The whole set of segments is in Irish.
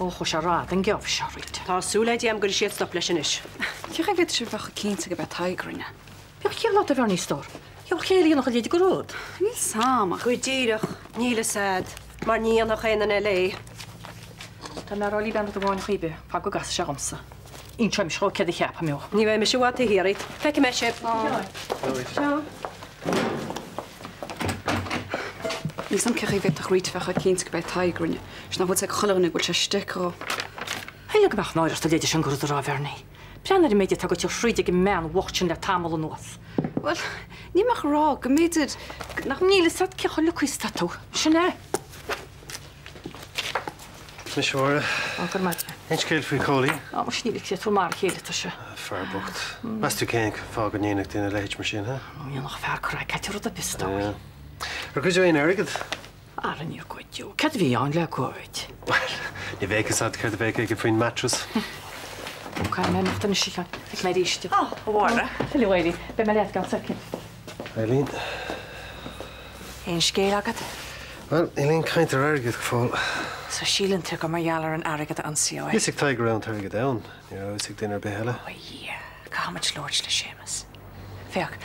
Ó, chuaigh sé ar fad an geábh seo, Rita. Tá súil agam go gcuirfidh siad stop leis anois. Cén chaoi a bhféadfadh sé a bheith chomh cinnte gurb é Tadhg a rinne? Bheadh ciall leat a bheith níos stór. Gheobhadh céile a dhéanfadh a leithéid de rud. Níl 's a'm ach. Go díreach, níl fhios a'd, mar ní dhéanfadh aon duine eile é. Tá mé a rá libh aon rud amháin chaoi bith, fág go gcasfaidh sé dhomsa. Inseoidh mise dhó céard a cheapaim dhó. Ní bheidh mise i bhfad taobh thiar dhíot. Feicfidh mé sibh. Seo. Níl 's a'm cén chaoi a bhféadfadh Rita bheith chomh cinnte gurb é Tadhg a rinne, is nach bhfuil 's ag chuile dhuine go bhfuil sé istigh dhó. Shíl go mbeadh náire ort a leithéid sin de rud a rá, a Bhernie. Breathnaigh ar an méid atá goite thríd ag an mbean bhocht sin le tamall anuas. Bhuel, níl mé ach a rá go mb'fhéidir nach. Níl fhios a't cé chomh leagtha is atá tú. Sin é. Anois, a Mháire. Ó, go raibh maith agat. Aon scéal faoi Chóilín? Á, muis níl, is mar a chéile atá sé. Fear bocht. Meas tú cén fáth go ndéanfadh duine a leithéid mar sin, ha? Ní dhéanfadh fear craiceáilte rud ar bith, is dóigh. Ar goideadh aon airgead? Ara níor goideadh. Céard a bhí ann le goid? Bhuel, ní bheadh fhios agat céard a bheadh aige faoin mattress. Ó, caithfidh mé imeacht anois, a Sheáin. Feicfidh mé arís thú. Á, a Mháire. Hello, Eileen. Beidh mé leat i gceann soicind. Eileen. Aon scéal agat? Bhuel, níl aon chaint ar airgead go fóill. So síleann tú gur mar gheall ar an airgead a ionsaíodh é? Bhí fhios ag Tadhg go raibh an t-airgead ann. Ní raibh fhios ag duine ar bith eile. Ó a Dhia, caithfimid labhairt le Séamus. Féach,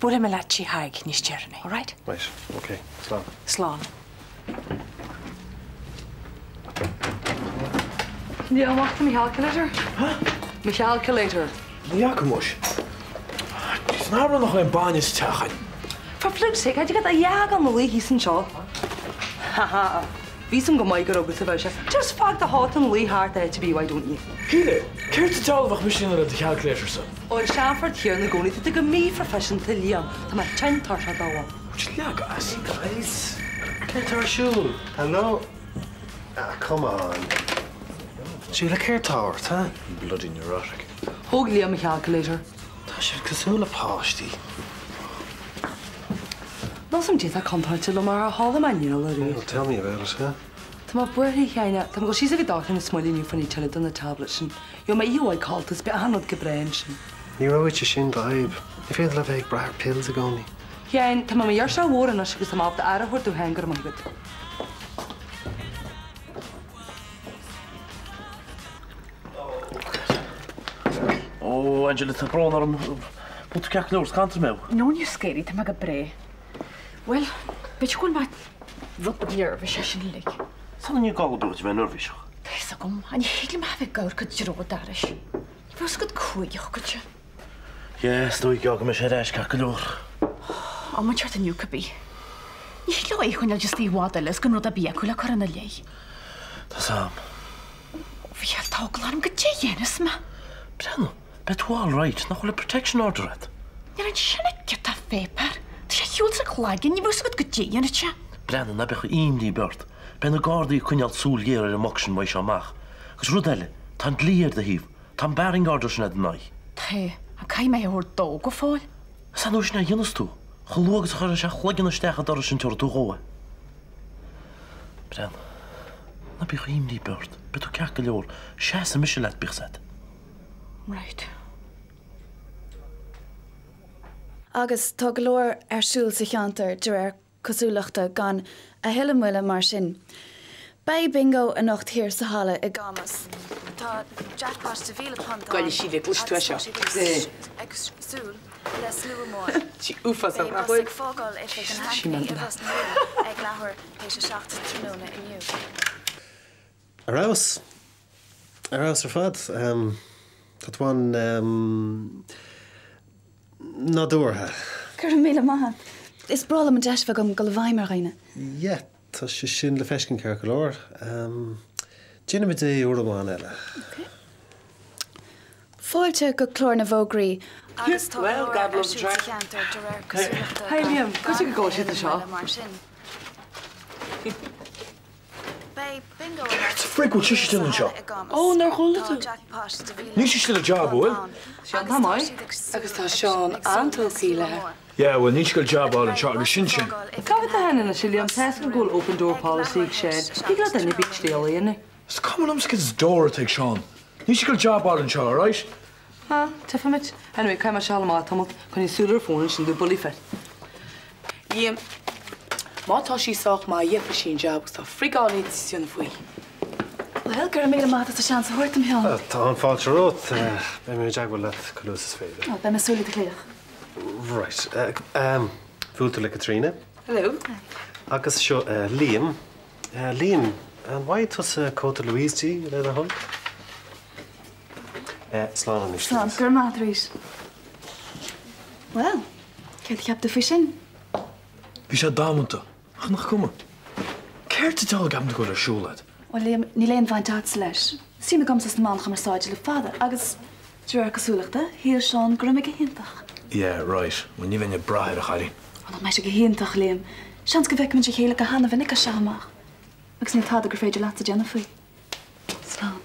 buailfidh mé leat tigh Thaidhg níos deireanaí, all right? Right, ok. Slán. Slán. Níl amach do mo chalculator. Huh? Mo chalculator. Ní fhaca muis. Jeez, an raibh nach aon bainne sa teach againn? For flip's sake, cad a dheaga mo luí thíos anseo? Ha ha. Bhí 's a'm go maith go raibh agat a bheith sé. Just fág do shórt ina luí thart áit ar bith, why don't you? Shíle, céard sa diabhal a bheadh mise a dhéanamh le do chalculator sa? Ó, an seanfhort chéanna i gcónaí, tá tú go míphroifisiúnta, Liam. Tá mé tinn tuirseach dá bharr. Would you leag as? Hey guys, céard tá ar siúl? Hello? Ah, come on. Síle, céard tá ort, huh? Bloody neurotic. Thóg Liam mo chalculator. Tá sibh cosúil le páistí. Níl 's a'm caidé atá contráilte liom mar ar chodlaigh mé néal aréir. Well, tell me about it, huh? Tá mé buartha, a Sheáin. Tá mé ag dul síos ag an dochtúir níos moille inniu fá choinne tuilleadh de na tablets sin. Gheobhaidh mé oíche mhaith codlata is beidh achan rud go breá ansin. Ní raibh uait sin d'fhadhb. Ní féidir leat bheith ag brath ar pills i gcónaí. Sheáin, tá mé i mo ghirseach mhór anois agus tá mé ábalta aire a thabhairt domh féin, go raibh maith agat. Ó, Angela, tá brón orm. Bhfuil tú ceart go leor? Is cantar mé. No, níor scary, tá mé go breá. Bhuel, b'fhéidir go bhfuil mé rud beag neirbhíseach é sin uilig. San ní gá duit a bheith neirbhíseach. Tá fhios agam, ach ní thig liom a bheith ag amharc i dtreo an dorais. Ní bheadh fhios agat cúig a chogaint. Yeah, is dóigh go mbeidh sé ar ais ceart go leor. Am inteacht inniu cibé. Ní thig leo é a choinneáil istigh i bhfad eile is gan rud ar bith acu le cur ina leith. Tá 's a'm. Ó Mhícheál, tá eagla orm goidé a dhéanfas mé. Breathnaigh, beidh tú all right, nach bhfuil an protection order agat? Níl ansin ach giota pháipéir. Tá sé ar shiúl sa chloigeann, ní bheadh 's agat goidé a dhéanfaidh sé. Breathnaigh, ná beadh imní ar bith ort. Beidh na Gardaí ag coinneáil súil ghéar ar an mboc sin mbeidh sé amach. Agus rud eile, tá an dlí ar do thaobh. Tá an barring order sin ar do aghaidh. Tá, ach caithfidh mé é a thabhairt dó go fóill. Is an uair sin a dhéanfas tú. Chomh luath agus a chuirfidh sé a chloigeann isteach an doras sin tabharfaidh tú dhó é. Breathnaigh. Ná bíodh imní ar bith ort. Beidh tú ceart go leor. Seasfaidh mise leat, bíodh 's agat. Right. Agus tá go leor ar siúl sa cheantar, de réir cosúlachta, gan a thuilleadh moille mar sin. Beidh Bingo anocht thiar sa halla i gCamus. Tá jackpot de £1,000 ann Goillfidh sí le agus gluais tú tá é seo. siad ag súil le slua mór. Sí uafásach Beidh nach bus bhfuil? ag fágáil oifig an Sí Hackney i meanmna. Ros na Rún ag leathuair théis a 7 tráthnóna inniu. Ar fheabhas. Ar fheabhas ar fad. Tá tú an nádúrtha. Go raibh míle maith a't. Is breá liom an deis a bheith agam dul i bhfeidhm ar dhaoine. Yeah, tá sé sin le feiscint ceart go leor. Déanfaimid é uair amháin eile. Ok. Fáilte go clár na bhfógraí agus tá go Well, leor God ar loves a siúl sa track. cheantar de réir cosúlachta Hi gan Liam, gan goidé go a gcóir siad thuilleadh anseo? moille mar sin. Beidh bingo anocht Frig, bhfuil sise thiar still sa anseo? halla i gCamus. Ó, nár chuala Tá tú? jackpot de Níl sí still a job, £1,000 bhfuil? ann Seán, agus tá tá maith. siad ag Agus súil tá ag Seán ag súil le an-tógtha slua léi. mór. Yeah, bhuel, níl sí ag goil job a fháil Beidh anseo agus bus sin ag sin. fágáil oifig Cá an bhfad a Hackney tháinig i sé Liam Ros na tá 's agam go Rún bhfuil open door ag policy leathuair ag théis Seán. a Thig le 7 duine ar bith tráthnóna triail a inniu. dhéanamh. Is cuma liomsa cad is door atá ag Seán. Níl sí ag goil job a fháil anseo, alright? Ah, tchífimid. Anyway, caithfidh mé seal amach tamall. Coinnigh súil ar an bhfón ansin do bully fit. Liam, má tá sí sách maith, gheobhaidh sí an jab agus tá frigáil déanamh faoi. Bhuel, go raibh míle maith agat as an seans a thabhairt dom, Sheáin. Tá an-fháilte romhat. Beidh mé i dteagmháil leat chomh luath is is féidir. Beidh mé ag súil le do ghlaoch. Right. Bhuail tú le Caitríona. Hello. Agus seo Liam. Liam, an bhfaighidh tusa cóta Louise di, le do thoil? Slán anois. Slán. Go raibh maith agat arís. Bhuel, céard a cheap tú faoi sin? Bhí sé damanta. Ach nach cuma? Céard sa diabhal a gceapann tú go bhfuil ar siúl agat? Bhuel, Liam, níl aon bhaint agatsa leis. Suim agamsa sna meáin chumarsáide le fada agus, de réir cosúlachta, shíl Seán go raibh mé go hiontach. Yeah, right. Bhuel, ní bheinn ag brath air, a chailín. Ó, nach mbeidh sé go hiontach, Liam? Seans go bhfeicfimid a chéile go hana-mhinic as seo amach. Agus níl tada gur féidir leatsa déanamh faoi. Slán.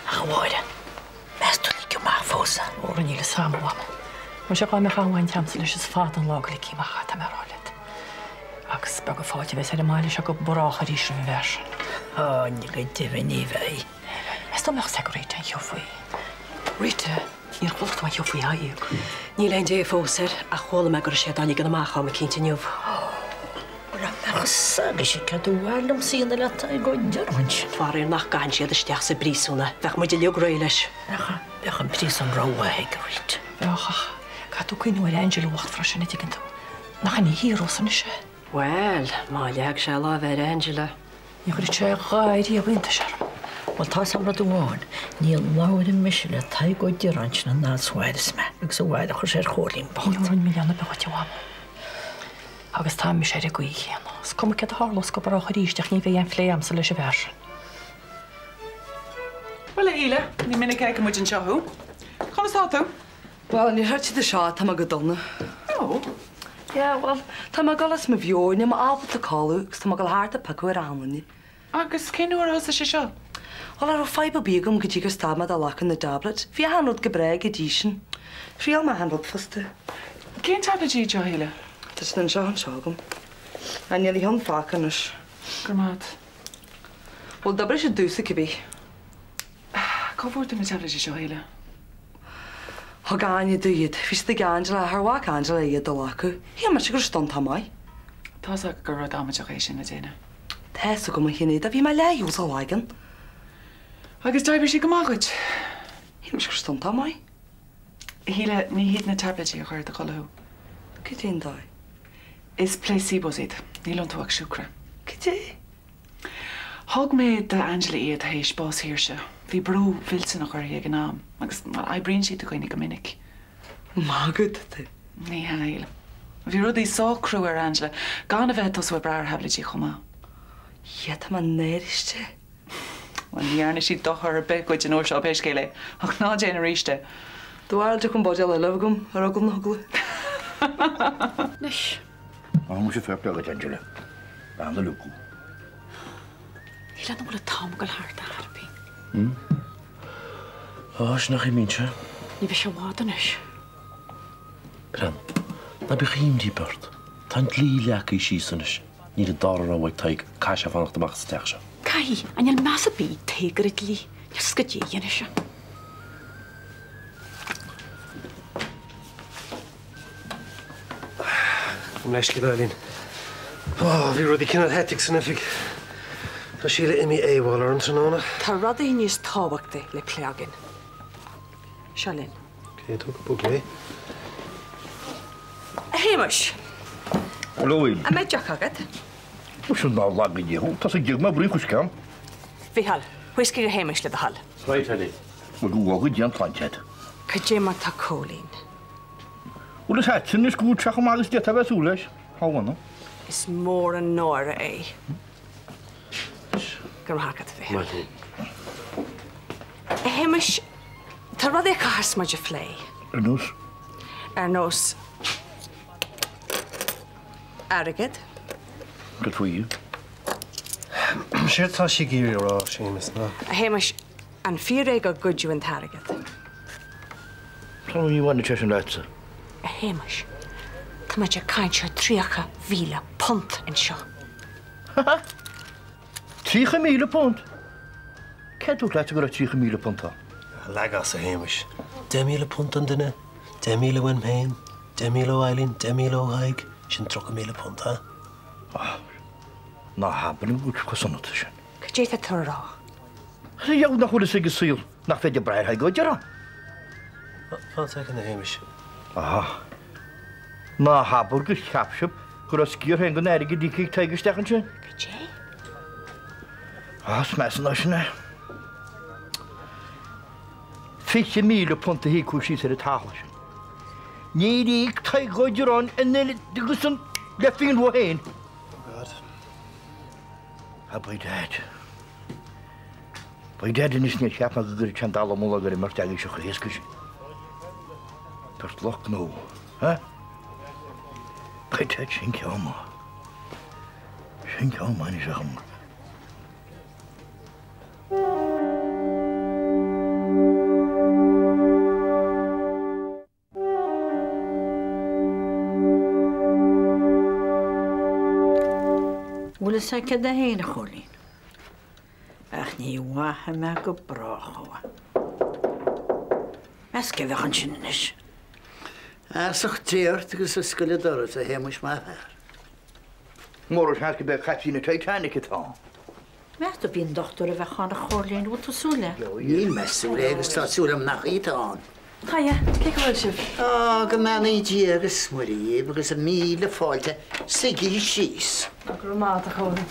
Ach a Mháire, meas tú ligfidh amach fós é? Ó, níl fhios a'm, a Mhama. Muise dhá mbeadh aon bhaint a'msa leis is fada an lá go ligfí amach é, tá mé a rá leat. Agus beag an fáilte a bheas ar an mbaile seo go brách arís roimh an bhfear sin. Á, go deimhin ní bheidh. Meas tú an mbeadh fhios ag Rita aon cheo faoi? Rita, níor chuala tú aon cheo faoi Thadhg? Níl aon dé fós air, ach chuala mé go raibh sé dá ligean amach am eicínt inniu. Ó, mura mbeadh fhios agaibhse céard ba mhaith liomsa a dhéanamh le Tadhg Ó Direáin sin. Faraor nach gcaitheann siad isteach sa bpríosún é, bheadh muid uilig réidh leis. Bheadh, bheadh an príosún rómhaith aige, Rita. Bheadh, ach caithfidh tú cuimhniú ar Angela bhocht freisin, a dtuigeann tú. Nach ina hero-sa anois é? Bhuel, má leag sé lámh ar Angela. Ní chuirfeadh sé a dhath riamh iontais orm. Bhuel, tá's a'm rud amháin, ní labhraíonn mise le Tadhg Ó Direáin sin an fhad 's a mhairfeas mé, agus a mhair a chuir sé ar Chóilín bocht. Ní thabharfainn milleán ar bith dhuit, a Mhama. Agus tá mise ar an gcaoi chéanna. Is cuma céard a tharlós go brách arís ach ní bheidh aon phlé a'msa leis an bhfear sin. Bhuel, a Shíle, ní minic a fheiceann muid anseo thú. Conas tá tú? Bhuel, níor thuit tú seo, tá mé go dona. Ó. Yeah, bhuel, tá mé ag dul as mo mheabhair, níl mé ábalta codladh agus tá mé ag dul thart ag piocadh ar achan duine. Agus cén uair a thosaigh sé seo? Bhuel, cha raibh fadhb ar bith agam go dtí gur stad mé de ghlacadh na dtablets. Bhí achan rud go breá go dtí sin. Thriail mé achan rud fosta. Cén tablet iad seo, a Shíle? Tá siad anseo, anseo agam. Ah, níl a cheann fágtha anois. Go raibh maith agat. Bhuel, d'oibrigh siad domhsa cibé. Cá bhfuair tú na tablet seo, a Shíle? Thug Áine domh iad. Bhí siad ag Angela, char bhac Angela iad a ghlacadh. Shíl mise go raibh siad iontach maith. Tá's agat gur rud amaideach é sin le déanamh. Tá's agam, a Shinéad, ach bhí mé leath as a leagan. Agus d'oibrigh siad go maith dhuit? Shíl mise go raibh siad iontach maith. A Shíle, ní hiad na tablet a chuir i do chodladh thú. Cad é an dóigh? Is placebos iad. Níl iontu ach siúcra. Cad é? Thug mé d'Angela iad théis bás Shaoirse. Bhí brú mhillteanach uirthi ag an am agus, bhuel, oibríonn siad do dhaoine go minic. Magadh tú. Ní hea, a Shíle. Bhí rudaí sách crua ar Angela gan a bheith ag tosú ag brath ar thaibléidí chomh maith. Dhia, tá mé náiriste. Bhuel, ní dhearna siad dochar ar bith dhuit an uair seo pé scéal é, ach ná déan arís é. Do bharúil dtiocfadh an buidéal eile agam ar eagla na heagla. Anois. Tá mise fair play agat, Angela. Bean na lucu. Níl ann an bhfuil an t-am ag dul thart a Thairpín. Á, sin nach imíonn sé. Ní bheidh sé i bhfad anois. Breathnaigh. Ná bíodh imní ar bith ort. Tá an dlí leagtha síos anois. Níl an dara rogha ag Tadhg, caithfidh sé fanacht amach as an teach seo. Caithfidh. Ach níl meas ar bith ag Tadhg ar an dlí. Níl 's goidé a dhéanfaidh sé. Gabh mo leithscéal, a Eileen. Ó, bhí rudaí cineál hectic san oifig. Tá Síle imithe AWOL orm tráthnóna. Tá rudaí níos tábhachtaí le plé againn. Seo linn. Ok, tóg go bog é. A Shéamais! Hello, Eileen. An mbeidh deoch agat? Muise nár laga Dia thú, tá sa gciall mar bhrí choisceam. Mhícheál, whiskey do Shéamais le do thoil. Right, Eileen. Bhuel, go bhfága Dia an tsláinte agat. Cad é mar tá Cóilín? Bhuel, is ait anois go bhfuil sé chomh maith agus d'fhéadfá a bheith ag súil leis. Thá bhunadh. Is mór an náire é. Go raibh maith agat, a Mhíchíl. Maith thú. A Shéamais, tá rudaí a chaithfeas muid a phlé. Ar nós? Ar nós airgead. Cad faoi? Séard atá sí ag iarraidh a rá, Séamus, ná. A Shéamais, An fíor é gur goideadh an t-airgead? Tá ní bhaineann sé sin leatsa. A Shéamais, tá muid ag caint ar £30,000 anseo. Ha ha! £30,000? Cé dúirt leatsa go raibh £30,000 ann? Leag as, a Shéamais. £10,000 an duine, 10,000 uaim féin, 10,000 ó Eileen, 10,000 ó Thadhg. Sin £30,000, ha? Ah, ná habair liom go bhfuil chomh sona sin. Cad é tá tú a rá? Is é nach bhfuil fhios ag an saol nach féidir brath ar Thadhg Ó Direáin. Fan soicind, a Shéamais. Ah, ná habair gur cheap sibh go raibh sciar féin den airgead íoctha ag Tadhg isteach ansin? Cad é? Ah, is measa ná sin é. £20,000 a híocadh síos ar an talamh sin. Níor íoc Tadhg Ó Direáin an oiread agus san le phingin uaidh féin. Oh God. Ah, by dad. By dad anois níor cheap mé go gcuirfeadh sé an dallamullóg ar an mbeirt agaibh seo chomh héasca sin. Beirt lucht gnó, ha? By dad, sin ceann maith. Sin ceann maith anois a chum. Bhfuil fhios agat céard é fhéin, a Chóilín? Ach ní mhaithfidh mé go brách thú. Meas cé a bheadh ansin anois? Feasacht Dé ort agus oscail an doras, a Shéamuis mo fhear. Mór an seans gurb é caiptín na Titanic atá ann. Meas tú ab í an dochtúir a bheadh ann a Chóilín, bhfuil tú súil le? Níl mé súil le agus tá súil agam nach í atá ann. Hiya, cén chaoi a bhfuil sibh? Á, go mbeannaí Dia agus Muire dhíbh agus míle fáilte, suígí síos. Á, go raibh maith agat a Chóilín.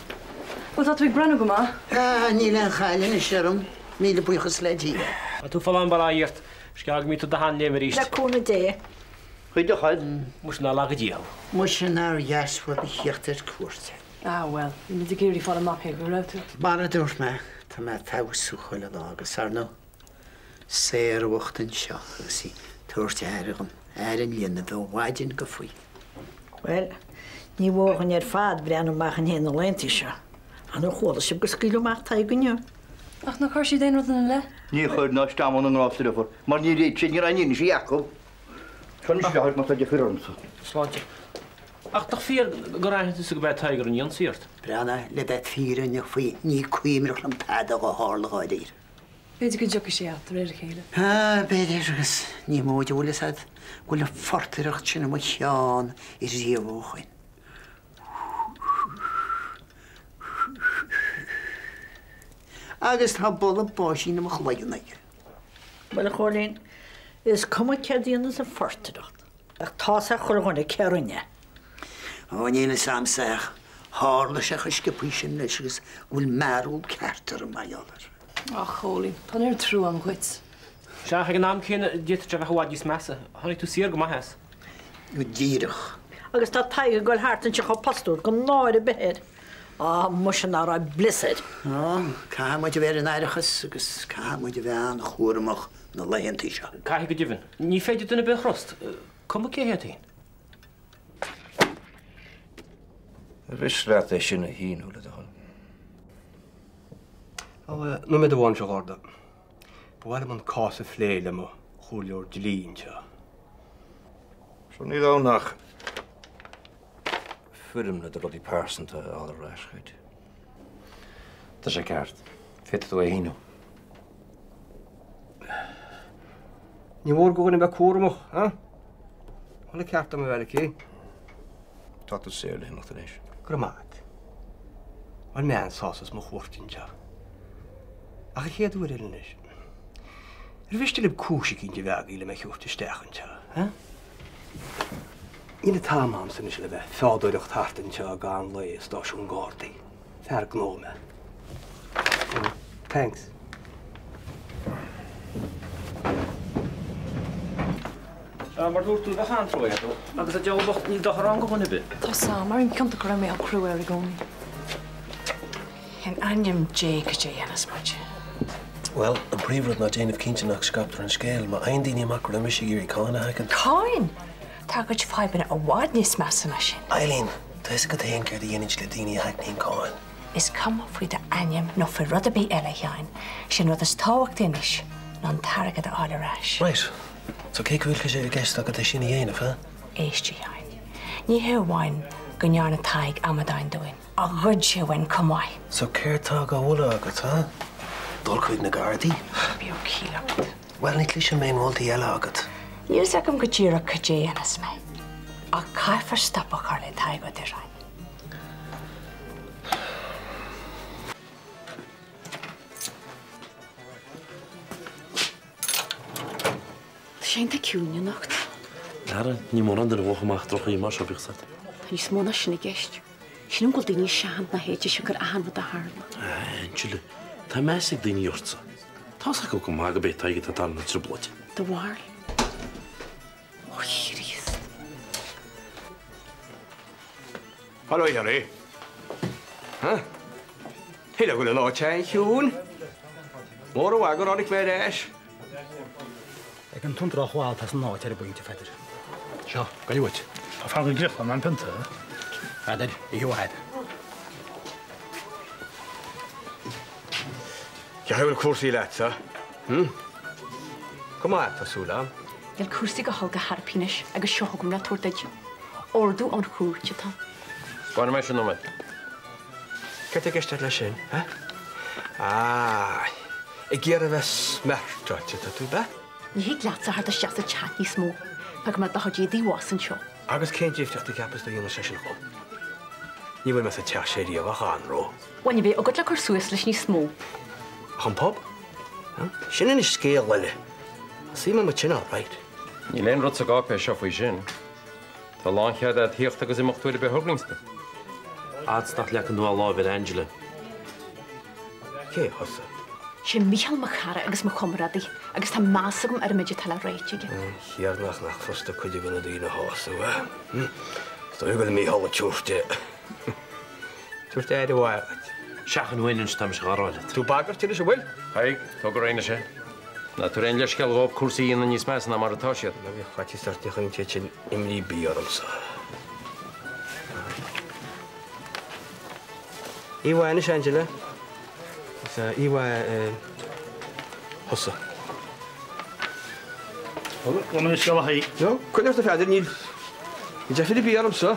Bhuel, tá tú ag breathnú go maith. Á, níl aon chaill anois orm, míle buíochas le Dia. Tá tú folláin bail ó Dhia ort, is gearr go mbeidh tú do sheanléim arís. Le cúnamh Dé. Chuid de chuid. Muise nár laga Dia thú. Muise nár dheas uaibh a thíocht ar cuairt. Ah bhuel, bhí muid ag iarraidh fáil amach cén chaoi a raibh tú. Mar a dúirt mé, tá mé ag feabhsú chuile lá agus, ar ndóigh, Sarah bhocht anseo agus í ag tabhairt aire dhom, aire an linbh ó mhaidin go faoi. Bhuel, ní mhór dhúinn ar fad breathnú amach in aghaidh na laethanta seo. Ach ar chuala sibh gur scaoileadh amach Tadhg inniu? Ach nár chuir siad aon rud ina leith? Níor chuir ná isteach na ngrást ar fad, mar níor fhéad siad, ní raibh aon fhianaise acu. Seo anois leathuair má tá deifir ormsa. Sláinte. Ach nach fíor gur aithin tusa go b'é Tadhg a rinne ionsaí ort? Breathnaigh, le bheith fírinneach faoi, ní cuimhneach liom tada a tharla dháiríre. B'fhéidir go dtiocfaidh sé as de réir a chéile. Ah, b'fhéidir, agus ní móide bhfuil fhios a'd go bhfuil an phortaireacht sin i mo cheann riamh ó shoin. Agus tá boladh báisín i mo chloigeann aige. Bhuel, a Chóilín, is cuma céard a dhéanas an phortaireacht. Ach tá's ag chuile dhuine cé rinne. Ó, níl fhios a'msa ach tharla sé chomh sciobthaí sin leis agus go bhfuil mearbhall ceart orm mar gheall air. Ach, Chóilín, tá an oiread trua a'm dhuit. Sea, ach ag an am céanna, d'fhéadfadh sé a bheith i bhfad níos measa. Tháinig tú saor go maith as. Go díreach. Agus tá Tadhg ag goil thart anseo chomh postúil gan náire ar bith air. Á, muise ná raibh blios air. Ó, caithfidh muid a bheith ar an aireachas agus caithfidh muid a bheith an-chúramach na laethantaí seo. Caithfidh go deimhin. Ní féidir duine ar bith a thrust, cuma cé hiad féin. Ar mhiste leat é sin a shíniú, le do thoil? Ó, nóiméad amháin, a Gharda. Ba mhaith liom an cás a phlé le mo chomhairleoir dlí anseo. Sure níl ann ach foirm le do rudaí pearsanta a fháil ar ais dhuit. Tá sé ceart. Féadfaidh tú é a shíniú. Ní mór do dhuine bheith cúramach, ha? Bhfuil an ceart agam a bheith aici? Tá tú saor le himeacht anois. Go raibh maith agat. Bhain mé an-sásamh as mo chuairt anseo. Ach an chéad uair eile anois, ar mhiste libh cúis eicínt a bheith agaibh le mé a thabhairt isteach anseo, ha? Níl an t-am a'msa anois le bheith ag feádóireacht thart anseo gan lao i stáisiún Gardaí. Fear gnó mé. Thanks. Mar dúirt tú, bheadh an-trua air dó. Agus a diabhal bocht, níl dochar ann do dhuine ar bith. Tá 's a'm, mar an ciontach go raibh mé crua air i gcónaí. In ainm Dé cad é a dhéanfas muid? Bhuel, an príomhrud ná déanamh cinnte nach scaiptear an scéal. Má fhaigheann daoine amach go raibh mise ag iarraidh cáin a sheachaint. Cáin? Tá ár gcuid fadhbanna i bhfad níos measa ná sin. Eileen, tá fhios agat fhéin céard a dhéanann le daoine a sheachnaíonn cáin. Is cuma faoi d'ainm nó faoi rud ar bith eile, a Sheáin. Sé an rud is tábhachtaí anois ná an t-airgead a fháil ar ais. Right. So cé go bhfuil sé i gceist agat é sin a dhéanamh, huh? Éist, a Sheáin. Ní hé amháin go ndearna Tadhg amadán dúinn, ach ghoid sé uainn chomh maith. So céard tá á mholadh agat, huh? Dul chuig na Gardaí? Bíodh ciall agat. Bhuel, ní chloisim aon mholtaí eile agat. Níl 's agam go díreach cad é a dhéanfas mé. Ach caithfear stop a chur le Tadhg Ó Direáin. Tá sé iontach ciúin anocht. Ara, ní mórán duine a ghabhfadh amach droch-oíche mar seo, bíodh 's agat. Tá níos mó ná sin i gceist. Sílim go bhfuil daoine ag seachaint na háite siocair achan rud a tharla. Angela, tá meas ag daoine ortsa. Tá's acu go maith gurb é Tadhg atá ag tarraingt na trioblóide. Do bharúil? Ó Chríost. Hello, Harry. Huh? Shíl go bhfuil an áit an-chiúin. Mór an mhaith gur tháinig mé ar ais. Feiceann tú an drochbhail atá san áit ar an bpointe, a Pheadair. Seo, gabh uait. Tá fear na gcriochlann an pionta. Pheadair, oíche mhaith. Cén chaoi a bhfuil cúrsaí leatsa? Hm? Go maith, tá súil agam. Níl cúrsaí go holc go harpí anois agus seo chugam le tabhairt duit. Ordú ón chúirt atá. Bainfidh mé sin nóiméad. Cad tá i gceist agat leis sin, eh? Ah, ag iarraidh a bheith smeartáilte atá tú, ab ea? Ní thig leatsa theacht isteach sa teach níos mó, fágfaidh mé do chuid éadaí abhus anseo. Agus cén difríocht a cheapas tú a dhéanfadh sé sin dhom? Ní bhfuil mé sa teach sin riamh ach anró. Bhuel, ní bheidh agat le cur suas leis níos mó. Ach an pub? Sin anois scéal eile. Suím i mo tine all right. Níl aon rud sa gcáipéis seo faoi sin. Tá lánchead agat theacht agus imeacht uair ar bith a thograíonns tú. Fhad 's nach leagann tú láimh ar Angela. Cé thusa? Sé Mícheál mo chara agus mo chomrádaí agus tá meas agam ar an méid atá le ráit aige. Thiarnach nach furasta cuid de na daoine a shásamh, eh? Is dóigh go bhfuil Mícheál ag tabhairt, tabhairt aire mhaith duit. Seachain uainn anois, tá mise dhá rá leat. Tú ag bagairt anois, an bhfuil? Tadhg, tóg ar aghaidh anois é. Ná tabhair aon leithscéal dhóibh cúrsaí a dhéanamh níos measa ná mar atá siad. Ná bíodh faitíos ort, ní chuireann siad sin imní ar bith ormsa. Oíche mhaith anois, Angela. Is oíche mhaith thusa. Gabh mo leithscéal a Thaidhg. No, coinnigh ort a Pheadair, níl deifir ar bith ormsa.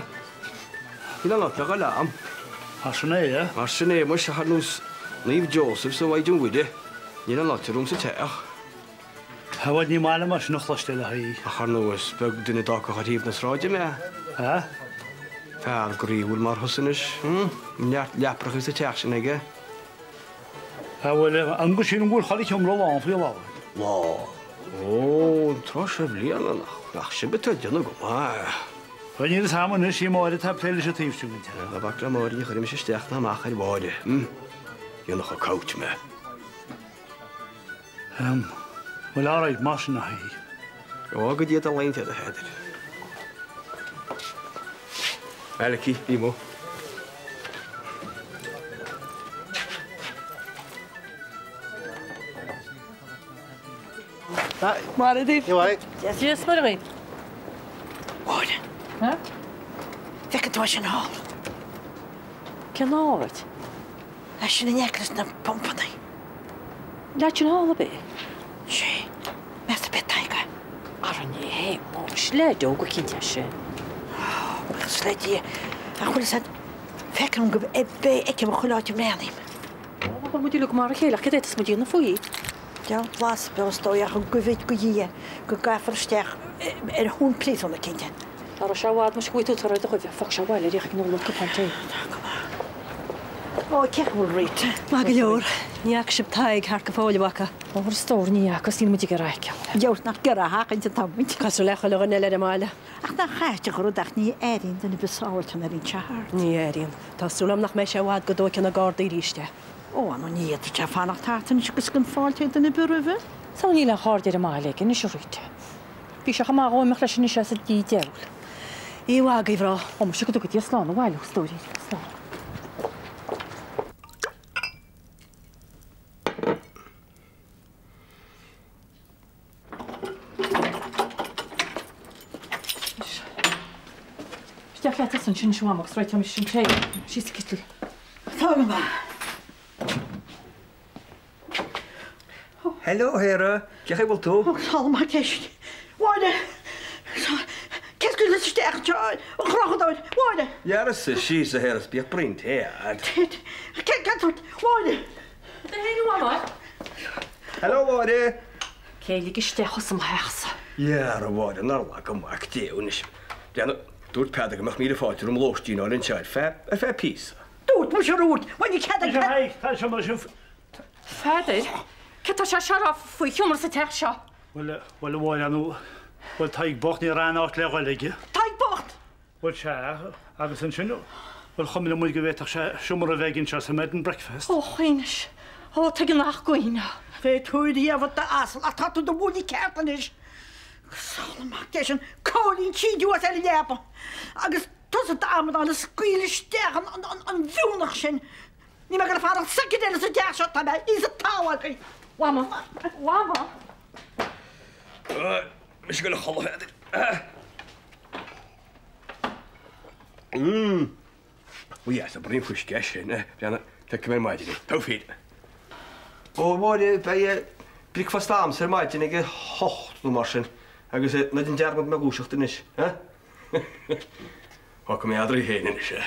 Níl aon áit le dhul a'm. Mar sin é, eh? Mar sin é, muis, ar nós Naomh Joseph sa Mhaighdean Mhuire, níl aon fháilte romham sa teach. Á bhuel, ní maith liom é sin a chloisteáil, a Thaidhg. Ach ar ndóigh, is beag duine a d'fhágfadh ar thaobh na sráide mé. Eh? Fear groíúil mar thusa anois, hm? Neart leaprachaí sa teach sin aige. Á bhuel, Aengus, sílim go bhfuil chuile sheomra lán faoi láthair. Lán? Ó, an tráth seo bliana, nach sibh atá ag déanamh go maith. Bhuel, níl fhios a'm anois, í Máire atá ag plé leis an taobh sin den teach. Ná bac le Máire, ní chuirfidh mise isteach ná amach ar Mháire, hm? Dhéanfadh a couch mé. Ehm, bhuel, alright, mar sin a Thaidhg. Go bhfága Dia do shláinte a Pheadair. Malachy, bí amuigh. Maire daoibh. Dia is Muire dhaoibh. Máire. Bhfeiceann tú é sin thall? Cén áit? É sin in aice leis na pumpanna. Leaid sin thall ab é? Sé. Meas tú ab é Tadhg é? Ara ní hé, muis, leaid óg eicínt é sin. Ó, buíochas le Dia. Ach bhfuil fhios a'd, feicim go b' é fheicim chuile áit a mbreathnaím. Ó, bhfuil muid uilig mar a chéile, ach cad é atá muid a dhéanamh faoi? Deabhal blas beo is dóigh ach go bhfid go Dhia go gcaithfear isteach ar thún príosún eicínt é. Dá raibh sé i bhfad muis go bhfaighidh tú toradh do chuimhe, fág sé abhaile ar ag an cupán tae. Tá go maith. Ó, cén chaoi a bhfuil Rita? Maith go leor. Ní fhaca sibh Tadhg thart go fóill, an bhfaca? Ó, a stór, ní fhaca, is níl muid ag iarraidh a fheiceáil. Deabhal nach giorra a sheachaint atá muid. Cosúil le chuile dhuine eile ar an mbaile. Ach nach ait an rud ach ní airíonn duine ar bith sábháilte nuair a bhíonn sé thart. Ní airíonn. Tá súil agam nach mbeidh sé i bhfad go dtóigfidh na Gardaí arís é. Ó, nó ní fhéadfadh sé fanacht thart anois agus gan fáilte ag duine ar bith roimhe. Sea, níl aon chairde ar an mbaile aige anois, a Rita. Bhí sé chomh maith dhó imeacht leis anois as an diabhal. Oíche mhaith agaibh, a mhná. Ó, muise go dtuga Dia slán abhaile thú, a stóirín. Slán. Isteach leat ansin anois a Mham agus réiteoidh mise an tae síos sa citl. Tá go maith. Hello, a Shéara. Cén chaoi a bhfuil tú? Ó, tá maith ceist. Mháire! Cé scaoil isteach anseo an chrochadóir? Mháire! Gearrsa síos, a Shéara, is bíodh braon tae a'd. Cén sórt? Mháire! Cad é féin, a Mham? Hello, a Mháire! Cé lig isteach thusa i mo theachsa? Dhera, a Mháire, nár laga Mac Dé thú anois. Breathnaigh. Dúirt Peadar go mbeadh míle fáilte roim lóistín a fháil anseo ar feadh, ar feadh píosa. Dúirt muise a dúirt, bhuel ní cead ag Muise tá seomra sin. Pheadair, céard tá sé seo a rá faoi sheomra sa teach seo? Bhuel, bhuel a Mháire, nó, bhuel Tadhg bocht, ní raibh aon áit le dhul aige. Tadhg bocht! Bhuel sea, agus ansin, bhuel chuimhnigh muid go bhféadfadh sé seomra a bheith aige anseo sa mBed and Breakfast. Ó, Chaoinis, ó, tuigeann gach daoine. Fé tú riamh d'asal, ach tá tú do bhualadh ceart anois. Agus amach leis an Cóilín sídiú as ar an leaba. Agus tusa d'amadán a scaoil isteach an mhianach sin. Níl mé ag dul a fanacht soicind eile sa teach seo, tá mé thíos an t-am agaibh. Mhama, Mhama. Mise ag dul a chodladh, a Pheadair. Mmm. Ó yes, a braon fuisce é sin, eh? Bhreathnaigh, feicfidh mé ar maidin é. Togha fir. Ó, a Mháire, beidh bricfeasta a'msa ar maidin ag a hocht nó mar sin, agus ná déan dearmad mé a dhúiseacht anois, eh? Fágfaidh mé eadraibh féin anois é.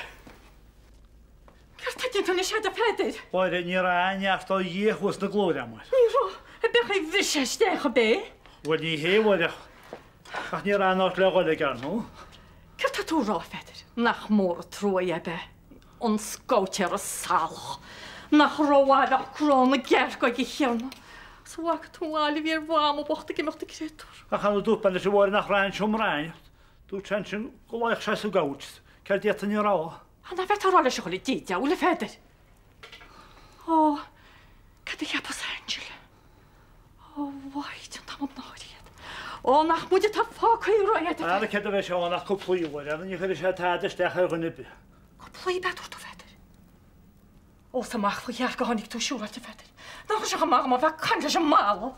Céard tá déanta anois a'd a Pheadair? Mháire, ní raibh aon neart ó Dhia thuas na glóire a'm. Ní raibh, a bheadh ag bhriseadh isteach ab é? Bhuel, ní hé, a Mháire, ach ní raibh aon áit le dhul aige, ar ndóigh. Céard tá tú a rá, a Pheadair? Nach mór an trua é, ab ea? An scabhtéara salach! Nach rómhaith a bheadh crá na gcearc aige, a Thiarna! Is an bhfaca tú an bhail a bhí ar Mhama bocht ag imeacht ag créatúr? Ach an dúirt mé leis a Mháire nach raibh aon seomra a'ainn? Dúirt sé ansin go luífeadh sé sa gcouch. Céard d'fhéadfainn a rá? An bhféadfá a rá leis a dhul Dé diabhail, a Pheadair? Ó, cad a cheapfas Angela? Ó, mhaith an t-am náire iad. Ó, nach muid atá fágtha réidh. Ara céard a bheidh sé ann ach cúpla uair, ara ní chuirfidh sé tada isteach ar dhuine ar bith. Cúpla ab ea dúirt tú, a Pheadair? Ó, is amach faoi chearc a tháinig tú siúráilte, a Pheadair. Nach raibh sé chomh maith dom a bheith ag caint leis an mballa.